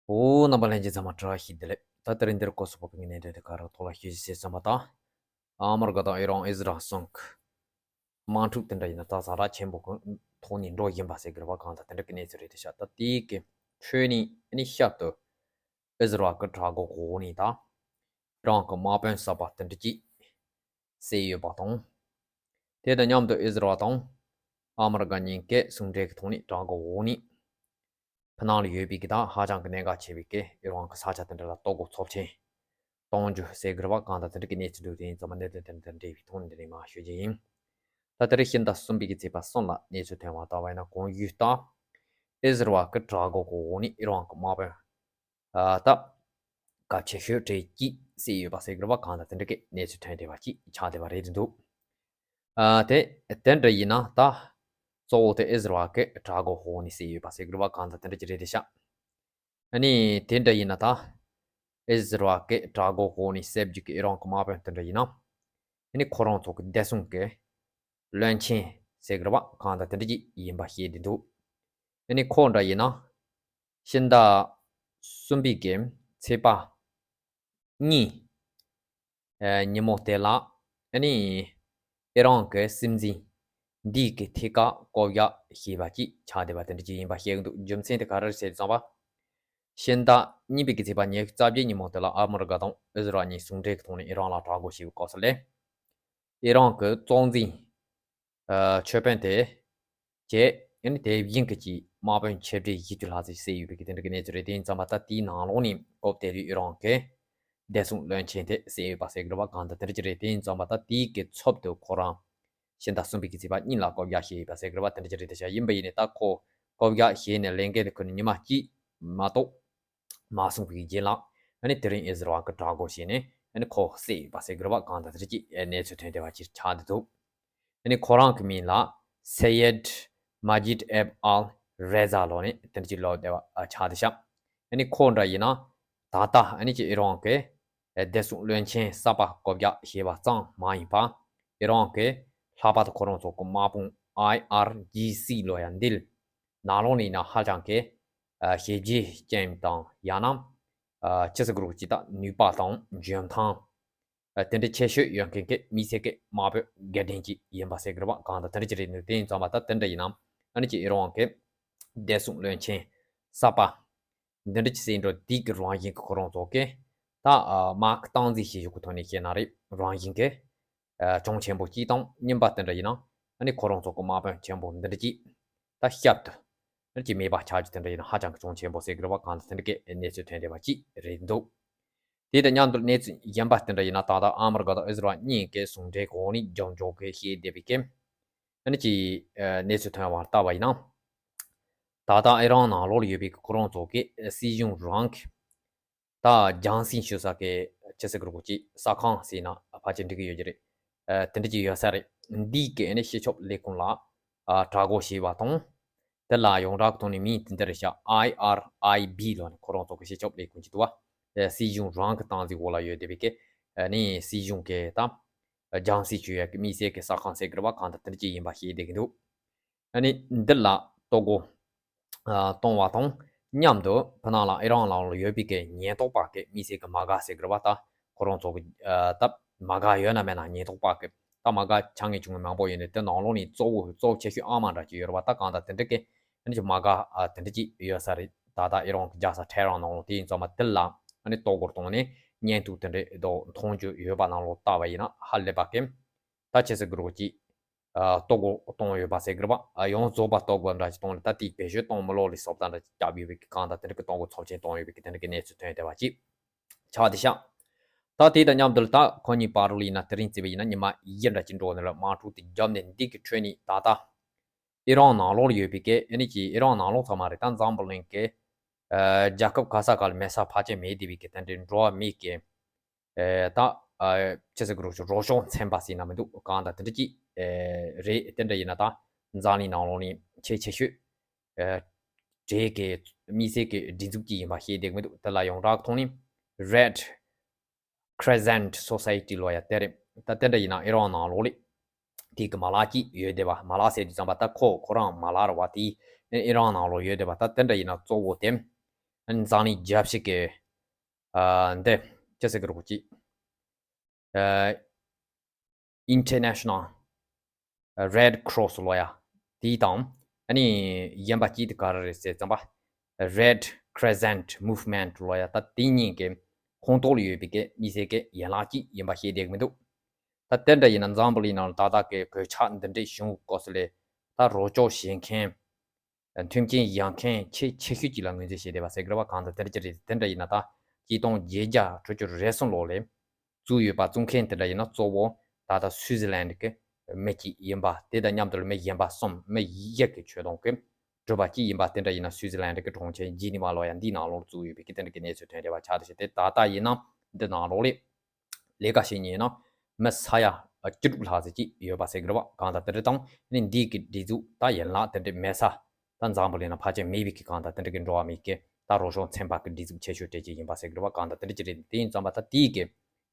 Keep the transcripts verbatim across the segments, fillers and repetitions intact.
ཨོ། རྣམ་པ་ལྷན་རྒྱས་ཚང་མ་བཀྲ་ཤིས་བདེ་ལེགས། ད་དེ་རིང་འདིར་སྐོར་སོགས་པ་གི་གནད་དོན་དེ་ག་རེ་ཐོག་ལ་ཞུ་ཞིག་ཟེར་བསམ་པ་དང་། ཨ་མི་རི་ཀ་དང་ཨི་རན་ཨི་ཟི་རལ་གསུམ་གི་དམག་འཁྲུག་དེ་འདྲ་ཡིན་ན་ད་ཟ་ར་ཆེན་པོ་གི་ཐོག་ནས་འགྲོ་བཞིན་པ་ཟེར་གི་རེད་པ། གང་ལྟར་དེ་འདྲ་གི་གནས་ཚུལ་རེད་དེ་ཤག་ད་དེའི་གི་ཁྲོད་ནས་ཨ་ནི་ཤར་དུ་ཨི་ཟི་རལ་གི་དྲག་རྒོལ་འོག་ནས་ད་ཨི་རན་གི་དམག་དཔོན་གསར་པ་དེ་འདྲ་ཅིག་བསད་ཡོད་པ་དང་། དེ་དང་མཉམ་དུ་ཨི་ཟི་རལ་དང་ཨ་མི་རི་ཀ་གཉིས་ཀས་ཟུང་འབྲེལ་གྱི་ཐོག་ནས་དྲག་རྒོལ་འོག་ནས་ཕྱི་ནང་ལ་ཡོད་པའི་གི་ད་ཧ་ཅང་གི་གནད་འགག་ཆེ་བའི་གི་ཨི་རན་གི་ས་ཆ་དེ་འདྲ་ལ་གཏོར་རྒོལ་ཚབས་ཆེན་གཏོང་རྒྱུ་ཟེར་གི་རེད་པ། གང་ལྟར་དེ་འདྲ་གི་གནས་ཚུལ་འདུག་དེ་ཡིན་ཙང་མ་གནད་དོན་དེ་འདྲ་འབྲེལ་བའི་ཐོག་ནས་འདི་རིང་མར་ཞུ་རྒྱུ་ཡིན། ད་དེ་རིང་ཕྱི་ཟླ་གསུམ་པའི་གི་ཚེས་པ་གསུམ་ལ་གནས་ཚུལ་ཐོན་པ་ལྟ་བ་ཡིན་ན། གོང་ཞུས་ལྟར་ཨི་ཟི་རལ་གི་དྲག་རྒོལ་གི་འོག་ནས་ཨི་རན་གི་དམག་དཔོན་ཨ་ད་གལ་ཆེ་ཤོས་གྲས་གཅིག་བསད་ཡོད་པ་ཟེར་གི་རེད་པ། གང་ལྟར་དེ་འདྲ་གི་གནས་ཚུལ་ཐོན་བསྡད་པ་ཅིག་ཆགས་བསྡད་པ་རེད་འདུག་ཨ་དེ་དེ་འདྲ་ཡིན་ན་ད་གཙོ་བོ་དེ་ཨི་ཟི་རལ་གི་དྲག་རྒོལ་འོག་ནས་བསད་ཡོད་པ་ཟེར་གི་རེད་པ། གང་ལྟར་དེ་འདྲ་ཅིག་རེད་དེ་ཤག་ཨ་ནི་དེ་འདྲ་ཡིན་ན་ད་ཨི་ཟི་རལ་གི་དྲག་རྒོལ་འོག་ནས་བསད་རྒྱུ་གི་ཨི་རན་གི་དམག་དཔོན་དེ་འདྲ་ཡིན་ན། ཨ་ནི་ཁོ་རང་ཚོ་གི་བདེ་སྲུང་གི་བློན་ཆེན་ཟེར་གི་རེད་པ། གང་ལྟར་དེ་འདྲ་ཅིག་ཡིན་པ་ཤེས་བསྡད་འདུག་ཨ་ནི་ཁོ་འདྲ་ཡིན་ན་ཕྱི་ཟླ་གསུམ་པའི་གི་ཚེས་པ་གཉིས་ཨ་ཉིན་མོ་དེ་ལ་ཨ་ནི་ཨི་རན་གི་སྲིད་འཛིན་འདིའི་གི་ཐད་ཀར་བསྐོ་བཞག་བྱས་པ་ཅིག་ཆགས་བསྡད་པ་དེ་འདྲ་ཅིག་ཡིན་པ་ཤེས་ཀྱི་འདུག་རྒྱུ་མཚན་དེ་ག་རེ་རེད་ཟེར་ཙང་པ། ཕྱི་ཟླ་གཉིས་པའི་གི་ཚེས་པ་ཉི་ཤུ་རྩ་བརྒྱད་ཉིན་མོ་དེ་ལ་ཨ་མི་རི་ཀ་དང་ཨི་ཟི་རལ་གཉིས་ཟུང་འབྲེལ་གྱི་ཐོག་ནས་ཨི་རན་ལ་དྲག་རྒོལ་བྱས་པའི་སྐབས་སུ་ལས། ཨི་རན་གི་གཙོ་འཛིན་ཨ་ཆོས་དཔོན་དེ་བྱས། ཨ་ནི་དེ་བཞིན་གྱི་ཅིག་དམག་དཔོན་ཆེ་གྲས་བཞི་བཅུ་ལྷག་ཙམ་བསད་ཡོད་པའི་གི་དེ་འདྲ་གི་གནས་ཚུལ་རེད། དེ་ཡིན་ཙང་མ་ད་དེའི་ནང་ལོགས་ནས་སྐབས་དེ་དུས་ཨི་རན་གི་བདེ་སྲུང་བློན་ཆེན་དེ་བསད་ཡོད་པ་ཟེར་གི་རེད་པ། གང་ལྟར་དེ་འདྲ་ཅིག་རེད། དེ་ཡིན་ཙང་མ་ད་དེའི་གི་ཚབ་ཏུ་ཁོ་རང་ཕྱི་ཟླ་གསུམ་པའི་གི་ཚེས་པ་གཉིས་ལ་བསྐོ་བཞག་བྱས་ཡོད་པ་ཟེར་གི་རེད་པ། དེ་འདྲ་ཅིག་རེད་དེ་ཤག་ཡིན་པ་ཡིན་ནའི་ད་ཁོ་བསྐོ་བཞག་བྱས་ནས་ལས་འགན་དེ་ཁུར་ནས་ཉི་མ་གཅིག་མ་གཏོགས་མ་སོང་བའི་རྗེས་ལ། ཨ་ནི་དེ་རིང་ཨི་ཟི་རལ་གི་དྲག་རྒོལ་བྱས་ནས་ཨ་ནི་ཁོ་བསད་ཡོད་པ་ཟེར་གི་རེད་པ། གང་ལྟར་དེ་འདྲ་ཅིག་གནས་ཚུལ་ཐོན་བསྡད་པ་ཅིག་ཆགས་བསྡད་འདུག་ཨ་ནི་ཁོ་རང་གི་མིང་ལ་སེ་ཡེད་མ་ཇིད་ཨེབ་ཨལ་རེ་ཛ་ལབ་ནས་དེ་འདྲ་ཅིག་ལབ་བསྡད་པ་ཆགས་བསྡད་ཤག་ཨ་ནི་ཁོ་འདྲ་ཡིན་ན་ད་ལྟ་ཨ་ནི་ཅིག་ཨི་རན་གི་བདེ་སྲུང་བློན་ཆེན་གསར་པ་བསྐོ་བཞག་བྱས་པ་ཙམ་མ་ཡིན་པ། ཨི་རན་གི་ལྷག་པར་དུ་ཁོ་རང་ཚོ་གི་དམག་དཔུང་ཨའི་ཨར་ཇི་སི་ལབ་ཡ་འདི་ནང་ལོགས་ནས་ཡིན་ན་ཧ་ཅང་གི་ཨ་ཞེ་བརྗིད་ཅན་དང་ཡང་ན་ཨ་ཅི་ཟེར་དགོས་རེད། ཅིག་ད་ནུས་པ་དང་འཇོན་ཐང་ཨ་དེ་འདྲ་ཆེ་ཤོས་ཡོད་མཁན་གྱི་མི་སེར་གྱི་དམག་དཔོན་སྒེར་ལྡན་ཅིག་ཡིན་པ་ཟེར་གི་རེད་པ། གང་ལྟར་དེ་འདྲ་ཅིག་རེད་འདུག་དེ་ཡིན་ཙང་མ་ད་དེ་འདྲ་ཡིན་ན་ཨ་ནི་ཅིག་ཨི་རན་གི་བདེ་སྲུང་བློན་ཆེན་གསར་པ་འདི་འདྲ་ཅིག་བསད་འགྲོ་དུས་ཀྱི་རང་བཞིན་གྱི་ཁོ་རང་ཚོ་གི་ད་ཨ་དམག་སྟངས་འཛིན་བྱེད་ཕྱོགས་ཀྱི་ཐོག་ནས་བཤད་ན་རེད། རང་བཞིན་གྱི་ཨ་གྱོང་ཆེན་པོ་གཅིག་དང་། གཉིས་པ་དེ་འདྲ་ཡིན་ན་ཨ་ནི་ཁོ་རང་ཚོ་གི་དམག་དཔོན་ཆེན་པོ་འདི་འདྲ་ཅིག་ད་བསྐྱར་དུ་ཨ་ནི་ཅིག་མེད་པ་ཆགས་རྒྱུ་དེ་འདྲ་ཡིན་ན་ཧ་ཅང་གི་གྱོང་ཆེན་པོ་ཟེར་གི་རེད་པ། གང་ལྟར་དེ་འདྲ་གི་གནས་ཚུལ་ཐོན་བསྡད་པ་ཅིག་རེད་འདུག་དེ་དང་མཉམ་དུ་གནས་ཚུལ་གཞན་པ་དེ་འདྲ་ཡིན་ན་ད་ལྟ་ཨ་མི་རི་ཀ་དང་ཨི་ཟི་རལ་གཉིས་ཀས་ཟུང་འབྲེལ་གོ་ནས་རྒྱབ་འཇོག་གི་བྱས་བསྡད་པའི་གི་ཨ་ནི་ཅིག་ཨ་གནས་ཚུལ་ཐོན་པར་བལྟས་པ་ཡིན་ན། ད་ལྟ་ཨི་རན་ནང་ལོགས་ལ་ཡོད་པའི་ཁོ་རང་ཚོ་གི་སྲིད་གཞུང་རང་གི་ད་རྒྱང་སྲིང་ཞུ་ས་གི་ཅི་ཟེར་གི་རེད་གོ། ཅིག་གསར་ཁང་ཟེར་ན་ཕལ་ཆེར་འགྲིག་གི་ཡོད་ཀྱི་རེད། ཨ་དེ་འདྲ་ཅིག་ཡོད་ས་རེད། འདིའི་གི་ཨ་ནི་སྤྱི་ཁྱབ་ལས་ཁུངས་ལ་ཨ་དྲག་རྒོལ་བྱས་པ་དང་། དེ་ལ་ཡོངས་གྲགས་ཐོག་ནས་མིང་དེ་འདྲ་རེད་ཤག་ཨའི་ཨར་ཨའི་བི་ལབ་ནས་ཁོ་རང་ཚོ་གི་སྤྱི་ཁྱབ་ལས་ཁུངས་ཅིག་འདུག་བ། ཨ་སྲིད་གཞུང་རང་གི་སྟངས་འཛིན་འོག་ལ་ཡོད་བསྡད་པའི་གི་ཨ་ནི་སྲིད་གཞུང་གི་ད་རྒྱང་སྲིང་ཞུ་ཡ་གི་དམིགས་བསལ་གི་གསར་ཁང་ཟེར་གི་རེད་བ། གང་ལྟར་དེ་འདྲ་ཅིག་ཡིན་པ་ཤེས་བསྡད་ཀྱི་འདུག་ཨ་ནི་འདི་ལ་གཏོར་རྒོལ་ཨ་གཏོང་བ་དང་མཉམ་དུ་ཕྱི་ནང་ལ་ཨི་རན་ནང་ལ་ཡོད་པའི་གི་ཉེན་རྟོག་པ་གི་དམིགས་བསལ་གི་མ་ག་ཟེར་གི་རེད་བ། ད་ཁོ་རང་ཚོ་གི་ཨ་ད་མ་ག་ཡོད་ན་མེད་ན་ཉེན་རྟོག་པ་གི་ད་མ་ག་ཆ་ངེས་བྱུང་བའི་མང་པོ་ཡོད་ནས་དེ་ནང་ལོགས་ནས་གཙོ་བོ་གཙོ་བོ་ཆེ་ཤོས་ཨ་མ་འདྲ་ཅིག་ཡོད་རེད་བ། ད་གང་ལྟར་དེ་འདྲ་གི་ཨ་ནི་ཅིག་མ་ག་ཨ་དེ་འདྲ་ཅིག་ཡོད་ས་རེད། ད་ལྟ་ཨི་རན་གི་རྒྱལ་ས་ཐེ་རན་ནང་ལོགས། དེ་ཡིན་ཙང་མ་དེ་ལ་ཨ་ནི་གཏོར་རྒོལ་གཏོང་ནས་བརྙན་ཐུང་དེ་འདྲ་དང་མཐོང་རྒྱུ་ཡོད་པ་ནང་ལོགས་ལྟ་བ་ཡིན་ན་ཧ་ལས་པ་གི་ད་ཅི་ཟེར་གི་རེད་གོ། ཅིག་ཨ་གཏོར་རྒོལ་གཏོང་ཡོད་པ་ཟེར་གི་རེད་བ། ཨ་ཡོངས་རྫོགས་པ་གཏོར་རྒོལ་འདྲ་ཅིག་གཏོང་ནས་ད་དེའི་བེད་སྤྱོད་གཏོང་མི་ལོག་ལས་སོགས་ད་འདྲ་ཅིག་བརྒྱབ་ཡོད་པའི་གི་གང་ལྟར་དེ་འདྲ་གི་གཏོར་རྒོལ་ཚབས་ཆེན་གཏོང་ཡོད་པའི་གི་དེ་འདྲ་གི་གནས་ཚུལ་ཐོན་བསྡད་པ་ཅིག་ཆགས་བསྡད་ཤག་ད་དེ་དང་མཉམ་དུ་ད་ཁོ་གཉིས་བར་ལ་ཡིན་ན་དེ་རིང་བརྩིས་པ་ཡིན་ན་ཉི་མ་བཞི་འདྲ་ཅིག་འགྲོ་ནས་ལ་དམག་འཁྲུག་དེ་བརྒྱབ་ནས། འདི་གི་ཁྲོད་ནས་ད་ལྟ་ཨི་རན་ནང་ལོགས་ལ་ཡོད་པའི་གི་ཨ་ནི་ཅིག་ཨི་རན་ནང་ལོགས་ཚང་མ་རེད། ད་འཛམ་བུ་གླིང་གི་ཨ་རྒྱལ་ཁབ་ག་ས་ག་ལ་མེད་ས་ཕལ་ཆེར་མེད་བསྡད་པའི་གི་དེ་འདྲའི་འགྲོ་བ་མིའི་གི་ཨེ་ད་ཨ་ཅི་ཟེར་གི་རེད་གོ། རོགས་སྐྱོར་ཚན་པ་ཟེར་ན་མི་འདུག་གང་ལྟར་དེ་འདྲ་ཅིག་ཨེ་རེད། དེ་འདྲ་ཡིན་ན་ད་འཛམ་གླིང་ནང་ལོགས་ནས་ཆེས་ཆེ་ཤོས་ཨེ་གྲས་ཀྱི་དམིགས་བསལ་གྱི་སྒྲིག་འཛུགས་ཅིག་ཡིན་པ་ཤེས་བསྡད་ཀྱི་མི་འདུག་དེ་ལ་ཡོངས་གྲགས་ཐོག་ནས་Red Crescent Society ལབ་ཡ་དེ་རེད། ད་དེ་འདྲ་ཡིན་ན་ཨི་རན་ནང་ལོགས་ལ་དེ་གི་མ་ལག་ཅིག་ཡོད་བསྡད་པ། མ་ལག་ཟེར་དུས་ཙམ་པ་ད་ཁོ་ཁོ་རང་མ་ལག་རེད་བ། དེ་ཨི་རན་ནང་ལོགས་ཡོད་བསྡད་པ། ད་དེ་འདྲ་ཡིན་ན་གཙོ་བོ་དེ་ འཛམ་གླིང་རྒྱལ་སྤྱི་གི་ཨ་འདི་ཅི་ཟེར་གི་རེད་གོ་ཅི། ཨ་International Red Cross ལོ་ཡ། དེའི་དང་ཨ་ནི་གཞན་པ་གཅིག་དེ་ག་རེ་རེད་ཟེར་ཙམ་པ། Red Crescent Movement ལོ་ཡ། ད་དེ་གཉིས་ཀྱི་ཁོངས་གཏོགས་ལ་ཡོད་པའི་གི་མི་སེར་གྱི་ཡན་ལག་ཅིག་ཡིན་པ་ཤེས་བསྡད་ཀྱི་མི་འདུག་ད་དེ་འདྲ་ཡིན་ན་འཛམ་བུ་གླིང་ནང་ལ་ད་ལྟ་གི་གོད་ཆག་འདི་འདྲའི་བྱུང་བའི་སྐབས་སུ་ལས་ད་རོགས་སྐྱོར་བྱེད་མཁན། མཐུན་རྐྱེན་ཡག་མཁན་ཆེས་ཆེ་ཤོས་ཅིག་ལ་ངོས་འཛིན་བྱས་བསྡད་པ་ཟེར་གི་རེད་བ། གང་ལྟར་དེ་འདྲ་ཅིག་རེད། དེ་འདྲ་ཡིན་ན་ད་གཅིག་སྟོང་བརྒྱད་བརྒྱ་དྲུག་ཅུ་རེ་གསུམ་ལོ་ལས་བཙུགས་ཡོད་པ། བཙུགས་མཁན་དེ་འདྲ་ཡིན་ན་གཙོ་བོ་ད་ལྟ་སུའུ་ཙི་ལན་གྱི་མི་གཅིག་ཡིན་པ། དེ་དང་མཉམ་དུ་མི་གཞན་པ་གསུམ། མི་བཞི་གི་ཆོད་སྡོམ་གྱིས་གྲུབ་པ་གཅིག་ཡིན་པ། དེ་འདྲ་ཡིན་ན་སུའུ་ཙི་ལན་གྱི་གྲོང་ཁྱེར་ཇི་ནི་ཝ་ལོ་ཡ་འདིའི་ནང་ལོགས་བཙུགས་ཡོད་པའི་གི་དེ་འདྲ་གི་གནས་ཚུལ་ཐོན་བསྡད་པ་ཆགས་བསྡད་བྱས་ཏེ། ད་ལྟ་ཡིན་ན་འདི་ནང་ལོགས་ལས་ལས་ཀ་བྱེད་མཁན་ཡིན་ན་མི་ས་ཡ་བཅུ་དྲུག་ལྷག་ཙམ་ཅིག་ཡོད་པ་ཟེར་གི་རེད་བ། གང་ལྟར་དེ་འདྲ་དང་ཨ་ནི་འདི་གི་སྒྲིག་འཛུགས་ད་ཡན་ལག་དེ་འདྲ་མེད་ས། ད་འཛམ་བུ་གླིང་ན་ཕལ་ཆེར་མེད་པའི་གི་གང་ལྟར་དེ་འདྲ་གི་འགྲོ་བ་མིའི་གི་ད་རོགས་སྐྱོར་ཚན་པ་གི་སྒྲིག་འཛུགས་ཆེ་ཤོས་གྲས་ཅིག་ཡིན་པ་ཟེར་གི་རེད་བ། གང་ལྟར་དེ་འདྲ་ཅིག་རེད། དེ་ཡིན་ཙམ་པ་ད་དེའི་གི་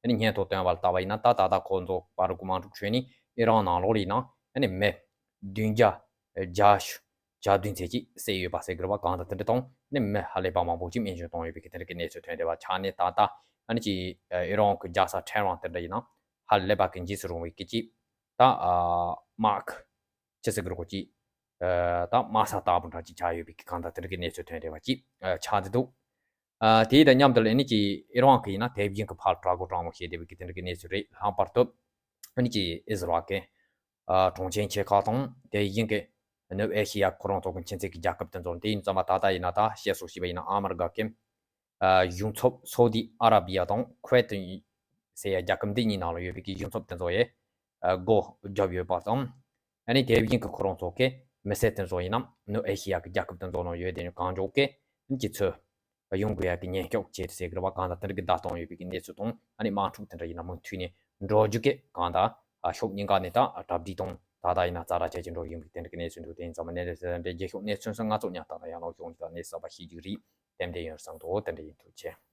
ཨ་ནི་སྙན་ཐོ་བཏོན་པ་ལ་བལྟས་པ་ཡིན་ན། ད་ད་ལྟ་ཁོང་ཚོ་པར་རྒྱུག་དམག་འཁྲུག་ཁྲོད་ནས་ཨི་རན་ནང་ལོགས་ལ་ཡིན་ན་ཨ་ནི་མི་བདུན་བརྒྱ་བརྒྱད་ཅུ་གྱ་བདུན་ཙམ་ཅིག་བསད་ཡོད་པ་ཟེར་གི་རེད་བ། གང་ལྟར་དེ་འདྲ་དང་ཨ་ནི་མི་ཧ་ལས་པ་མང་པོ་ཅིག་རྨས་སྐྱོན་བཏང་ཡོད་པའི་གི་དེ་འདྲ་གི་གནས་ཚུལ་ཐོན་བསྡད་པ་ཆགས་ནས། ད་ལྟ་ཨ་ནི་ཅིག་ཨི་རན་གི་རྒྱལ་ས་ཊེ་རན་དེ་འདྲ་ཡིན་ན་ཧ་ལས་པ་གི་འཇིགས་སུ་རུང་བའི་གི་ཅིག་ད་ཨ་དམག་ཅི་ཟེར་གི་རེད་གོ་ཅིག་ཨ་ད་དམག་ས་ལྟ་བུ་འདྲ་ཅིག་ཆགས་ཡོད་པའི་གི་གང་ལྟར་དེ་འདྲ་གི་གནས་ཚུལ་ཐོན་བསྡད་པ་ཅིག་ཨ་ཆགས་བསྡད་འདུག་ཨ་དེ་དང་མཉམ་དུ་ལ་ཨ་ནི་ཅིག་ཨི་རན་གི་ཡིན་ན་དེ་བཞིན་གི་ཕར་དྲག་པོ་དྲག་མོ་བྱས་བསྡད་པའི་གི་དེ་འདྲ་གི་གནས་ཚུལ་རེད། ལྷག་པར་དུ་ཨ་ནི་ཅིག་ཨི་ཟི་རལ་གི་ཨ་གྲོང་ཁྱེར་ཆེ་ཁག་དང་དེ་བཞིན་གི་ནུབ་ཨེ་ཤི་ཡ་ཁོ་རང་ཚོ་གི་ཁྱིམ་མཚེས་ཀྱི་རྒྱལ་ཁབ་དེ་ཚོ། དེ་ཡིན་ཙམ་པ་ད་ལྟ་ཡིན་ན་ད་བཤད་སྲོལ་ཞིག་པ་ཡིན་ན་ཨ་མི་རི་ཀ་གི་ཨ་གཞུང་ཚབ་སོ་ཏི་ཨ་ར་བི་ཡ་དང་ཁུ་ཝེ་ཏི་ཟེར་ཡ་རྒྱལ་ཁབ་འདི་གཉིས་ནང་ལ་ཡོད་པའི་གི་གཞུང་ཚབ་དེ་ཚོ་ཡི་ཨ་སྒོ་བརྒྱབ་ཡོད་པ་དང་། ཨ་ནི་དེ་བཞིན་གི་ཁོ་རང་ཚོ་གི་མི་སེར་དེ་ཚོ་ཡིན་ན་ནུབ་ཨེ་ཤི་ཡ་གི་རྒྱལ་ཁབ་དེ་ཚོ་ནང་ཡོད་དེ་ནི་གང་མགྱོགས་གི་ཨ་ནི་ཁྱེད་ཚོ་ཡོང་དགོས་ཡ་གི་ཉེན་སྐྱོབ་བྱེད་ཟེར་གི་རེད་བ། གང་ལྟར་དེ་འདྲ་གི་བརྡ་གཏོང་ཡོད་པའི་གི་གནས་ཚུལ་དང་། ཨ་ནི་དམག་འཁྲུག་དེ་འདྲ་ཡིན་ན་མུ་མཐུད་ནས་འགྲོ་རྒྱུ་གི་གང་ལྟར་ཨ་ཕྱོགས་གཉིས་ཀ་ནས་ད་ཨ་གྲ་སྒྲིག་དང་ད་ལྟ་ཡིན་ན་ཛ་དྲག་བྱས་ཀྱི་འགྲོ་ཡིན་པའི་དེ་འདྲ་གི་གནས་ཚུལ་འདུག་དེ་ཡིན་ཙང་མ་གནས་རེ་ཟེར་འདྲའི་རྒྱལ་ཤོག་གནས་ཚུལ་སོགས་ང་ཚོ་ཉག་ཐག་ལ་ཡང་ལོག་ཤོག་འདི་དག་གནས་གསར་པ་ཤེས་རྒྱུ་རེད། ཏན་ཏན་ཡོང་བསམ་འདུག་དེ་འདྲ་ཡིན། ཐུགས་རྗེ་ཆེ།